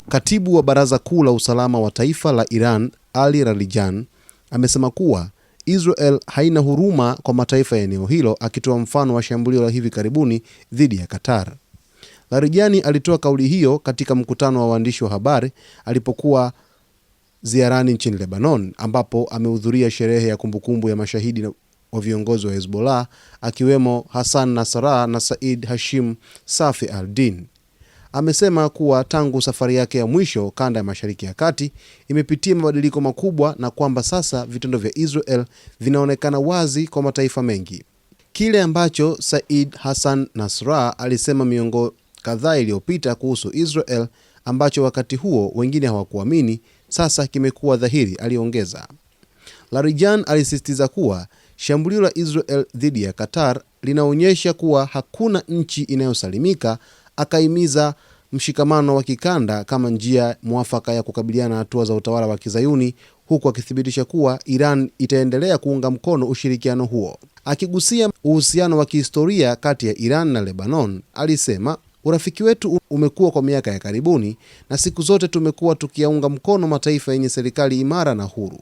Katibu wa Baraza Kuu la Usalama wa Taifa la Iran, Ali Larijani, amesema kuwa Israel haina huruma kwa mataifa ya eneo hilo, akitoa mfano wa shambulio la hivi karibuni dhidi ya Qatar. Larijani alitoa kauli hiyo katika mkutano wa waandishi wa habari alipokuwa ziarani nchini Lebanon, ambapo amehudhuria sherehe ya kumbukumbu ya mashahidi wa viongozi wa Hezbollah akiwemo Hassan Nasrallah na Said Hashim Safi al-Din. Amesema kuwa tangu safari yake ya mwisho kanda ya Mashariki ya Kati imepitia mabadiliko makubwa na kwamba sasa vitendo vya Israel vinaonekana wazi kwa mataifa mengi. Kile ambacho Said Hassan Nasrallah alisema miongo kadhaa iliyopita kuhusu Israel ambacho wakati huo wengine hawakuamini, sasa kimekuwa dhahiri, aliongeza. Larijan alisisitiza kuwa shambulio la Israel dhidi ya Qatar linaonyesha kuwa hakuna nchi inayosalimika. Akahimiza mshikamano wa kikanda kama njia mwafaka ya kukabiliana na hatua za utawala wa Kizayuni, huku akithibitisha kuwa Iran itaendelea kuunga mkono ushirikiano huo. Akigusia uhusiano wa kihistoria kati ya Iran na Lebanon, alisema urafiki wetu umekuwa kwa miaka ya karibuni na siku zote tumekuwa tukiyaunga mkono mataifa yenye serikali imara na huru.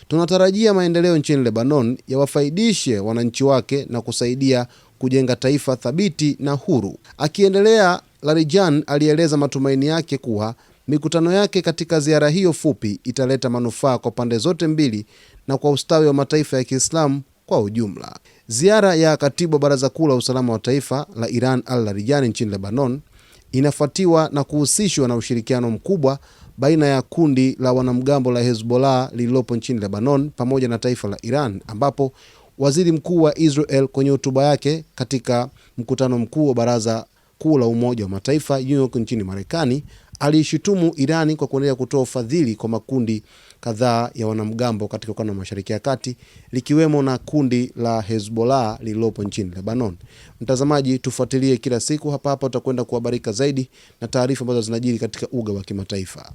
Tunatarajia maendeleo nchini Lebanon yawafaidishe wananchi wake na kusaidia kujenga taifa thabiti na huru. Akiendelea, Larijan alieleza matumaini yake kuwa mikutano yake katika ziara hiyo fupi italeta manufaa kwa pande zote mbili na kwa ustawi wa mataifa ya Kiislamu kwa ujumla. Ziara ya katibu wa Baraza Kuu la Usalama wa Taifa la Iran Al Larijani nchini Lebanon inafuatiwa na kuhusishwa na ushirikiano mkubwa baina ya kundi la wanamgambo la Hezbollah lililopo nchini Lebanon pamoja na taifa la Iran, ambapo waziri mkuu wa Israel kwenye hotuba yake katika mkutano mkuu wa Baraza Kuu la Umoja wa Mataifa New York nchini Marekani aliishutumu Irani kwa kuendelea kutoa ufadhili kwa makundi kadhaa ya wanamgambo katika ukanda wa Mashariki ya Kati likiwemo na kundi la Hezbollah lililopo nchini Lebanon. Mtazamaji, tufuatilie kila siku hapa hapa, utakwenda kuhabarika zaidi na taarifa ambazo zinajiri katika uga wa kimataifa.